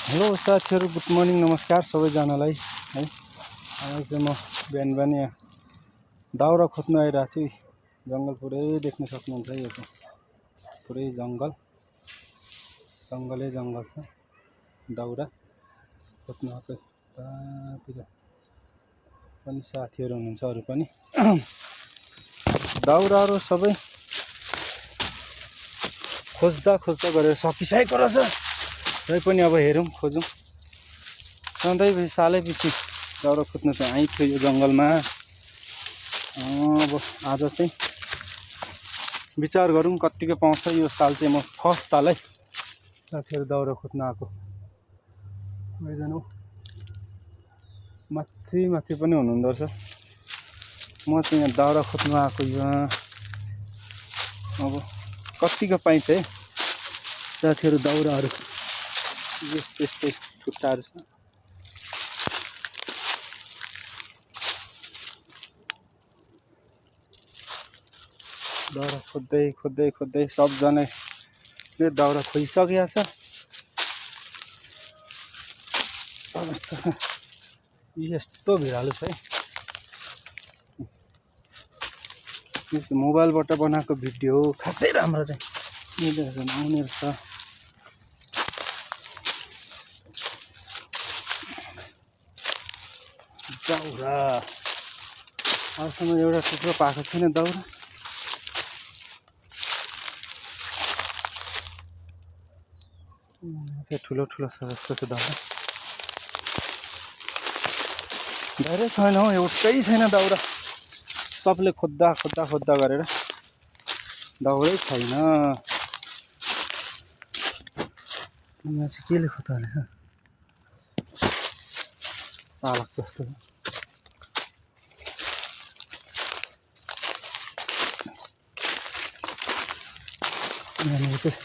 Hello साथीहरु, good morning, नमस्कार सबैजनालाई है। आज चाहिँ म बिहान बिहान यहाँ दाउरा खोज्न आइरहेको छु। जङ्गल पुरै देख्न सक्नुहुन्छ, यो चाहिँ पुरै जङ्गलै जङ्गल छ। दाउरा खोज्न आएको यतातिर पनि साथीहरु हुनुहुन्छ, अरू पनि दाउराहरू सबै खोज्दा गरेर सकिसकेको रहेछ। र पनि अब हेरौँ, खोजौँ। सधैँ सालैपछि दाउरा खोज्न चाहिँ आइथ्यो यो जङ्गलमा। अब आज चाहिँ विचार गरौँ कत्तिको पाउँछ। यो साल चाहिँ म फर्स्ट सालै साथीहरु दाउरा खोज्न आएको। माथि पनि हुनुहुँदो रहेछ। म चाहिँ यहाँ दाउरा खोज्न आएको। यहाँ अब कत्तिको पाइन्छ है साथीहरु दाउराहरू। यस्तै छुट्टाहरू छ। दाउरा खोज्दै सबजनाले दाउरा खोजिसकेको छ। यस्तो भिरालो छ है। यस मोबाइलबाट बनाएको भिडियो खासै राम्रो चाहिँ आउने रहेछ। दाउरा अहिलेसम्म एउटा टुक्रो पाएको छैन दाउरा। ठुलो छ जस्तो छ दाउरा। धेरै छैन हौ, एउटै छैन दाउरा। सबले खोज्दा गरेर दाउरै छैन। यहाँ चाहिँ केले खोज्दा सालक जस्तो यहाँनिर चाहिँ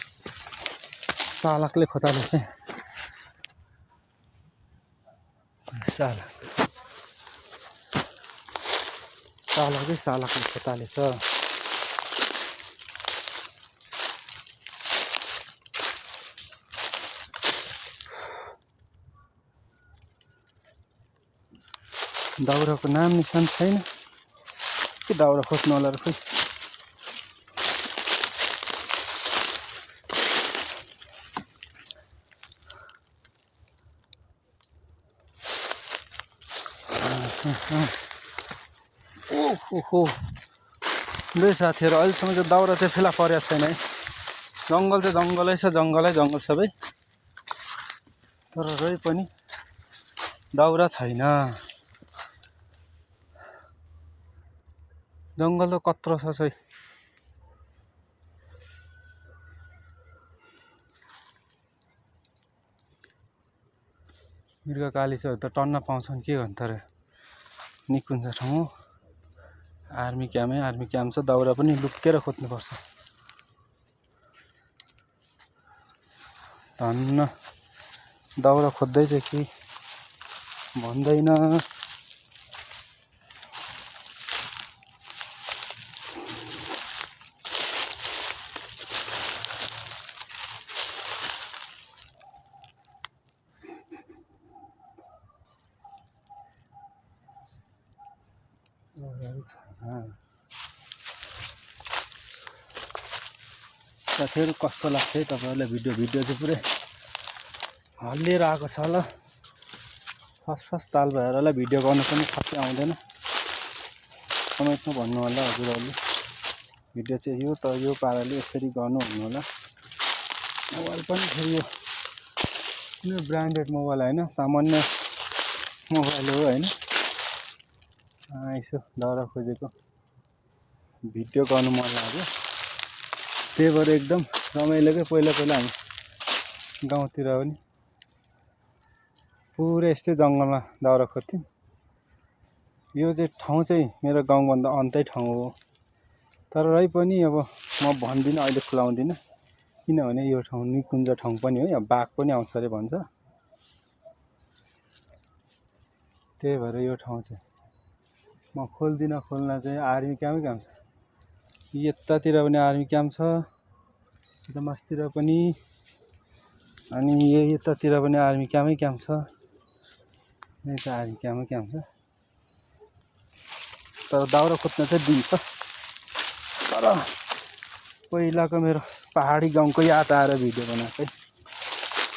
सालकले खोताले सालकले खोताले छ। दाउराको नाम निशान छैन के दाउरा खोज्नु होला र खोइ। ओहो लु साथीहरु, अहिलेसम्म चाहिँ दाउरा चाहिँ फेला परेको छैन है। जङ्गल चाहिँ जङ्गलै छ, जङ्गल सबै। तर रै पनि दाउरा छैन। जङ्गल त कत्रो छ चाहिँ। मृगकालिसहरू त टन्न पाउँछन्, के गर्नु तर निकुञ्ज ठाउँ हो। आर्मी क्याम्प छ। दाउरा पनि लुकेर खोज्नुपर्छ। धन्न दाउरा खोज्दै चाहिँ कि भन्दैन। साथीहरु कस्तो लाग्छ है तपाईहरुलाई भिडियो चाहिँ पुरै हल्लिएर आएको छ ल। फर्स्ट ताल भएर होला भिडियो गर्नु पनि खासै आउँदैन। कमेन्टमा भन्नु होला हजुरहरुले भिडियो चाहिँ यो पाराले यसरी गर्नु भन्नु होला। मोबाइल पनि फेरि यो कुनै ब्रान्डेड मोबाइल हैन, सामान्य मोबाइल हो हैन। यसो दाउरा खोजेको भिडियो गर्नु मन लाग्यो। त्यही भएर एकदम रमाइलोकै पहिला हामी गाउँतिर पनि पुरै यस्तै जङ्गलमा दाउरा खोज्थ्यौँ। यो चाहिँ ठाउँ चाहिँ मेरो गाउँभन्दा अन्तै ठाउँ हो। तर रै पनि अब म भन्दिनँ, अहिले खुलाउँदिनँ, किनभने यो ठाउँ निकुञ्ज ठाउँ पनि हो। यहाँ बाघ पनि आउँछ अरे भन्छ। त्यही भएर यो ठाउँ चाहिँ म खोल्न चाहिँ आर्मी क्याम्प छ। यतातिर पनि आर्मी क्याम्प छ, यता मास्तिर पनि अनि यतातिर पनि आर्मी क्याम्प छ। यही त आर्मी क्याम्प छ। तर दाउरा खोज्न चाहिँ दिन्छ। तर पहिलाको मेरो पहाडी गाउँको याद आएर भिडियो बनाएको है।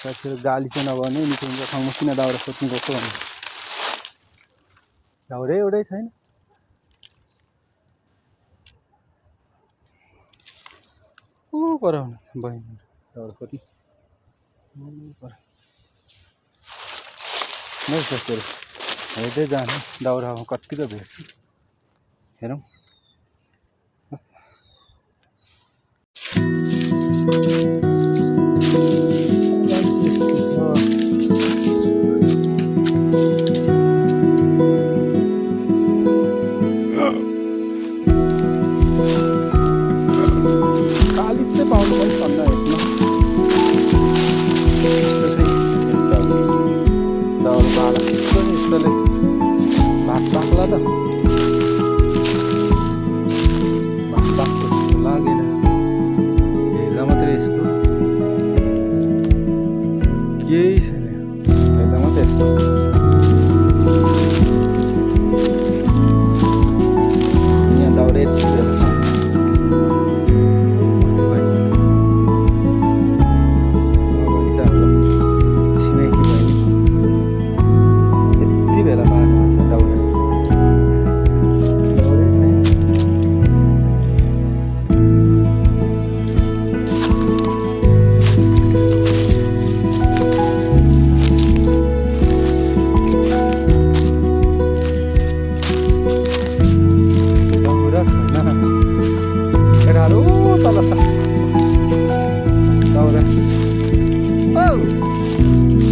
साथीहरू गाली चाहिँ नगर्ने, निकै ठाउँमा किन दाउरा खोज्नु गएको भन्ने। दाउरै एउटै छैन। पर बहिनी दाउरा खोज्नु नै साथीहरू हेर्दै जाने दाउरामा कतिको भेट्छु हेरौँ। कालिज चाहिँ पाउनु पनि पर्छ यसमा। दाउरा बाला यस्तोले भात पाक्ला त भात पाक्छ जस्तो लागेन। हेर्दा मात्रै यस्तो केही छैन। हेर्दा मात्रै यस्तो यहाँ दाउरा यति बेला छ।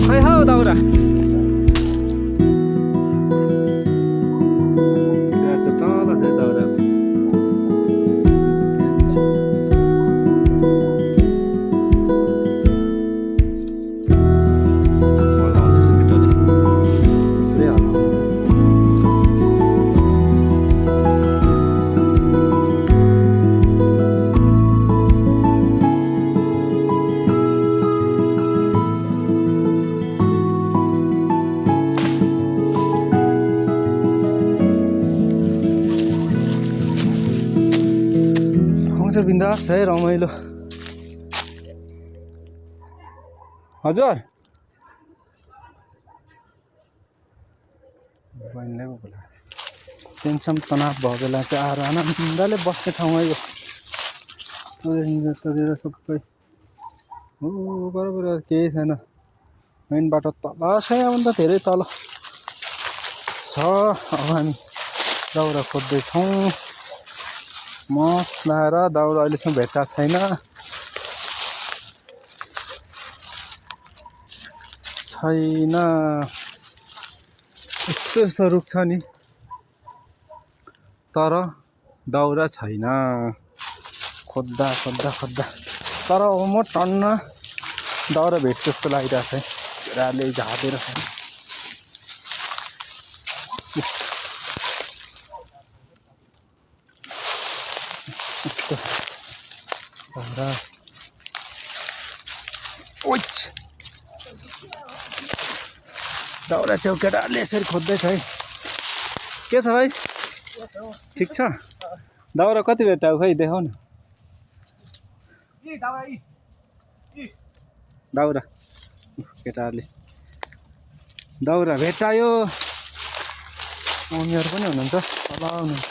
खै हौ दाउरा त्यहाँ चाहिँ तल छ दाउरा। हल्लाउँदैछ केटाले पुरै हल्लाउँछ। बिन्दास है रमाइलो। हजुर बहिनीले बोला टेन्सन तनाव भयो बेला चाहिँ आएर आनन्दले बस्ने ठाउँ है यो। यतातिर सबै हो बराबर केही छैन। मेन बाटो तल छ, यहाँभन्दा धेरै तल छ। अब हामी दाउरा खोज्दैछौँ। मस्त लाएर दाउरा अहिलेसम्म भेट्टा छैन। यस्तो रुख छ नि तर दाउरा छैन। खोज्दा तर अब म टन्न दाउरा भेट्छु जस्तो लागिरहेको छ है। केटाले झाँपेर दाउरा च्याउ केटाहरूले यसरी खोज्दैछ है। के छ भाइ ठिक छ? दाउरा कति भेट्टायो खै देखाउ न। दाउरा केटाहरूले दाउरा भेट्टायो। मम्मीहरू पनि हुनुहुन्छ तल हुनुहुन्छ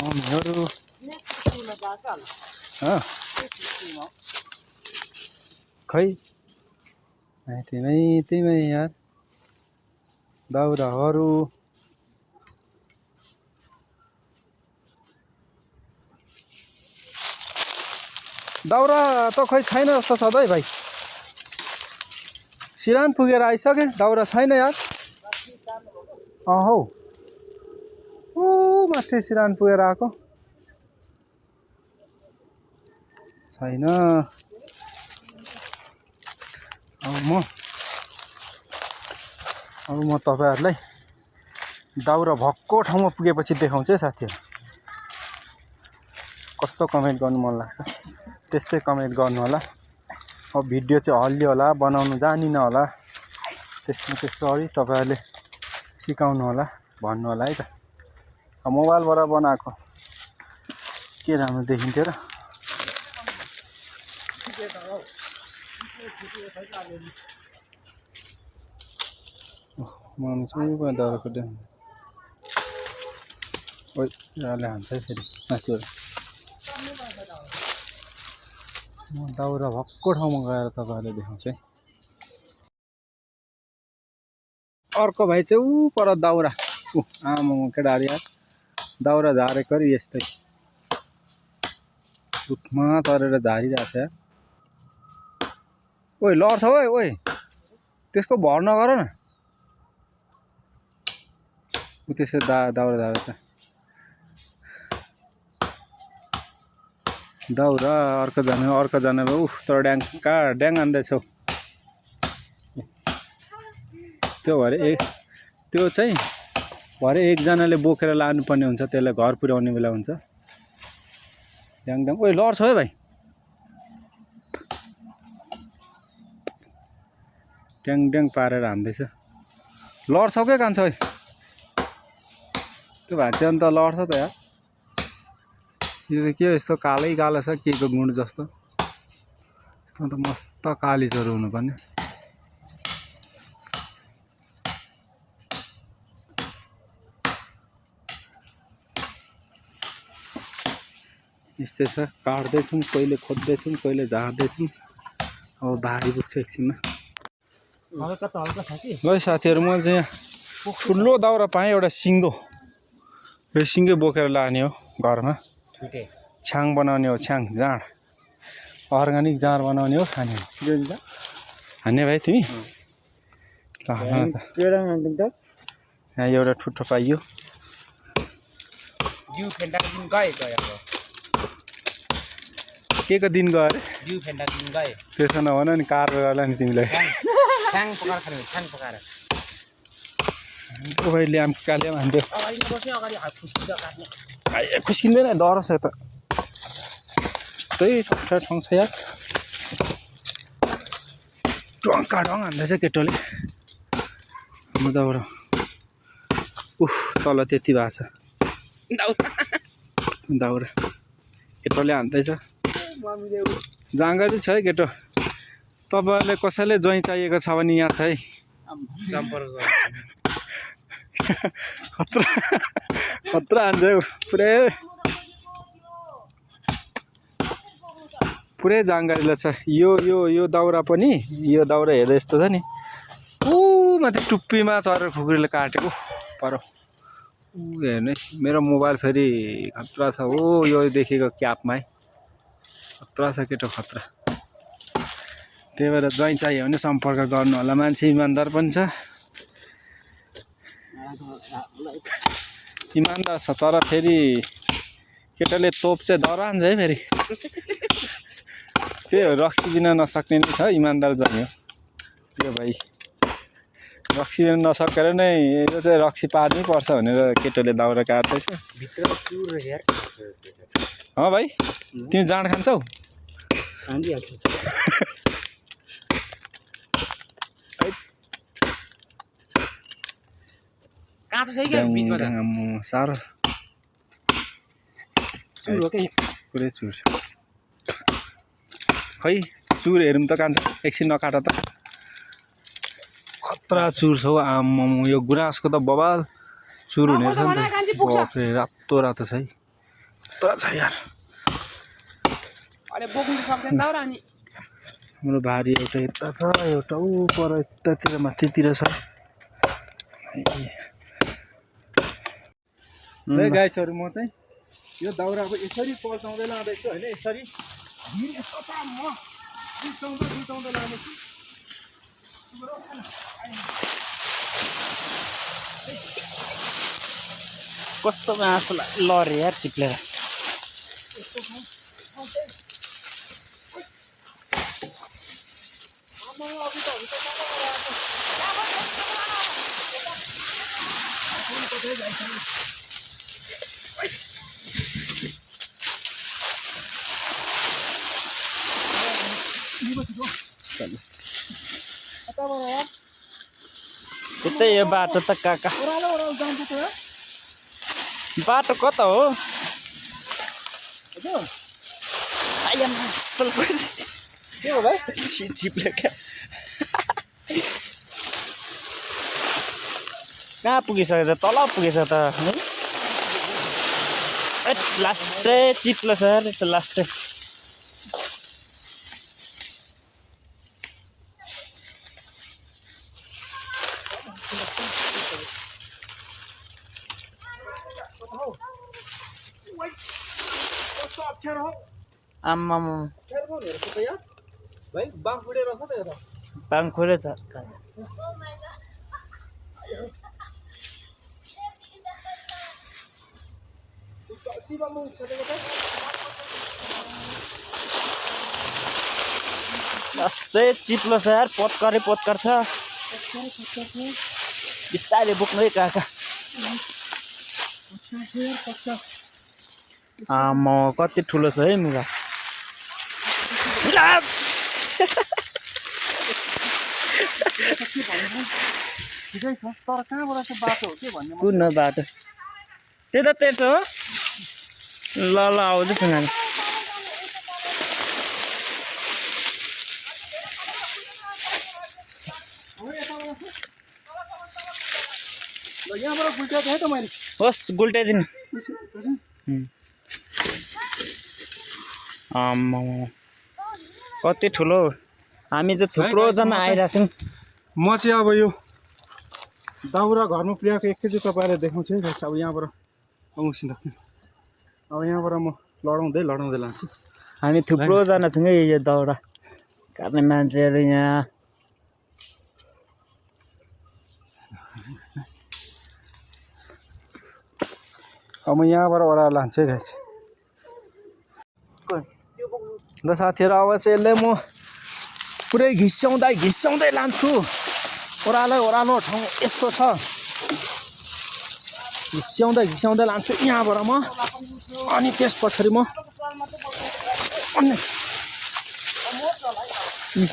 मम्मीहरू। खै त्यहीमै यार दाउराहरू। दाउरा त खै छैन जस्तो छ त है भाइ। सिरान पुगेर आइसके दाउरा छैन यार। हौ ऊ माथि सिरान पुगेर आएको छैन। अब म तपाईहरुलाई दाउरा भक्को ठाउँमा पुगेपछि देखाउँछु है साथीहरु। कस्तो कमेन्ट गर्नु मन लाग्छ त्यस्तै कमेन्ट गर्नु होला। अब भिडियो चाहिँ हल्लियो होला, बनाउनु जानिनँ होला, त्यसमा चाहिँ सरी, तपाईँहरूले सिकाउनु होला, भन्नु होला है त। मोबाइलबाट बनाएको के राम्रो देखिन्थ्यो र। मम्मी चाहिँ दाउराको ड्याङ हान्छ है फेरि माथिबाट। म दाउरा भक्को ठाउँमा गएर तपाईँहरूले देखाउँछु है। अर्को भाइ चाहिँ ऊ पर दाउरा आमा केटाहरू यार दाउरा झारेको अरे यस्तै रुखमा चढेर झारिरहेछ यार। ओइ लड्छ ओइ ओइ त्यसको भर नगर न। ऊ त्यसै दाउरा झारेछ दाउरा। अर्को जाने भयो तर ड्याङ कहाँ ड्याङ हान्दैछौ त्यो भरे त्यो चाहिँ भरे एकजनाले बोकेर लानुपर्ने हुन्छ, त्यसलाई घर पुर्याउने बेला हुन्छ। ड्याङ ड्याङ ओइ लड्छ है भाइ। ड्याङ ड्याङ पारेर हान्दैछ। लड्छौ के कान्छ है त्यो भाइ चाहिँ अन्त लड्छ त यार। यो चाहिँ के यस्तो कालै कालो छ के को गुण जस्तो। यस्तो त मस्त कालीचरो हुनुपर्ने। यस्तै छ, काट्दैछौँ कहिले खोज्दैछौँ कहिले झार्दैछौँ। अब भारी पुग्छ एकछिनमा। ल साथीहरू मैले चाहिँ यहाँ ठुलो दाउरा पाएँ, एउटा सिङ्गो। यो सिङ्गै बोकेर लाने हो घरमा, छ्याङ बनाउने हो, छ्याङ जाँड अर्ग्यानिक जाँड बनाउने हो, खाने हो। हान्ने भाइ तिमी यहाँ एउटा ठुटो पाइयो। के को दिन गयो अरे त्यसो नभन नि कार होला नि तिमीलाई। भाइले आम काले हान्थ्यो खुस्किँदैन डर छ त त्यही ठाउँ छ यार। ढङ्का ढङ हान्दैछ केटोले दाउरा। तल त्यति भएको छ दाउरा केटोले हान्दैछ। जानकारी छ है केटो, तपाईँहरूले कसैले ज्वाइँ चाहिएको छ भने यहाँ छ है सम्पर्क। खतरा हान्छ हौ पुरै जानकारी छ। यो दाउरा पनि यो दाउरा हेर्दा यस्तो छ नि ऊ माथि टुप्पीमा चरेर खुकुरीले काटेको पर ऊ हेर्नु मेरो मोबाइल फेरि खतरा छ हो। यो देखेको क्यापमा है खतरा छ केटो खतरा। त्यही भएर ज्वाइँ चाहियो भने सम्पर्क गर्नु होला। मान्छे इमान्दार पनि छ, इमान्दार छ तर फेरि केटाले तोप चाहिँ डर हान्छ है फेरि। त्यही हो रक्सी बिना नसक्ने नै छ इमान्दार ज्वाइँ हो यो भाइ। रक्सी बिना नसकेर नै यो चाहिँ रक्सी पार्नै पर्छ भनेर केटोले दाउरा काट्दैछ। अँ भाइ तिमी जाँड खान्छौ? साह्रो पुरै चुर खै चुर हेरौँ त कान्छ एकछिन नकाट त। खतरा चुर छ हौ आम्मा। यो गुराँसको त बबाल चुर हुने रहेछ नि त। बाफरे रातो रातो छ है खतरा छ यार। हाम्रो भारी एउटा यता छ एउटा ऊ पर यतातिर माथितिर छ। है गाइसहरू म चाहिँ यो दाउराको यसरी पल्टाउँदै लाँदैछु होइन, यसरी दुल्टाउँदै लाँदैछु। कस्तो मासु लरे यार चिप्लेर। त्यतै यो बाटो त काका बाटो कता हो के हो भाइ चिप्ले क्या कहाँ पुगिसक्यो त तल पुगेछ त है लास्टै चिप्लो छ रहेछ लास्टै आम्मामा भाइ बाफ उडेर छ त यो त बाङ खोलेछ लास्टै चिप्लो छ यार पत्करै पत्कर छ बिस्तारै बोक्नु है काका आम्मा कति ठुलो छ है मुगा ठिकै छ तर कहाँबाट चाहिँ बाटो हो के भन्ने कुन बाटो त्यही त तेर्सो हो ल ल आउँदैछ नानी ल यहाँबाट गुल्ट्या थिएँ त मैले होस् गुल्टाइदिनु आम्मा कति ठुलो हामी चाहिँ थुप्रोजना आइरहेको छौँ म चाहिँ अब यो दाउरा घरमा पुर्याएको एकैचोटि तपाईँलाई देखाउँछु है अब यहाँबाट आउँछु अब यहाँबाट म लडाउँदै लान्छु हामी थुप्रोजना छौँ है यो दाउरा काट्ने मान्छेहरू यहाँ अब म यहाँबाट ओह्राएर लान्छु है गाइस ल साथीहरू अब चाहिँ यसले म पुरै घिस्याउँदै लान्छु ओह्रालो ठाउँ यस्तो छ घिस्याउँदै लान्छु यहाँबाट म अनि त्यस पछाडि म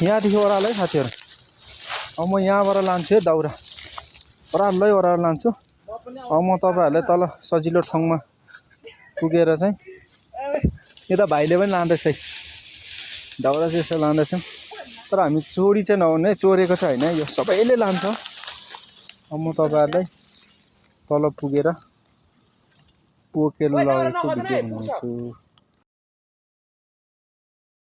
यहाँदेखि ओह्रालो है साथीहरू अब म यहाँबाट लान्छु है दाउरा ओह्रालो लान्छु अब म तपाईँहरूलाई तल सजिलो ठाउँमा पुगेर चाहिँ यता भाइले पनि लाँदैछ है दाउरा चाहिँ यसो लाँदैछौँ तर हामी चोरी चाहिँ नहुने चोरेको चाहिँ होइन यो सबैले लान्छ अब म तपाईँहरूलाई तल पुगेर पोकेर लगेको भिडियो बनाउँछु